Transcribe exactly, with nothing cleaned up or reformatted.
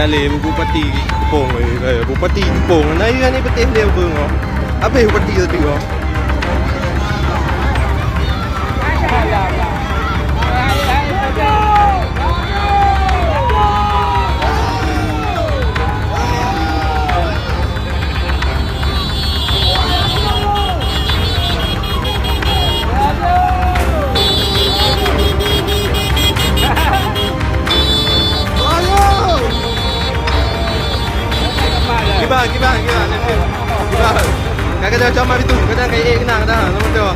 Alé bupati Pong, eh, bupati Pong. Na iya ni beuteh lé ureueng oh. Habéh bupati tadi oh. Kiban, kiban, kiban, kiban. Kadang-kadang cuma itu, kadang kayak eh, kenang dah, nama tu.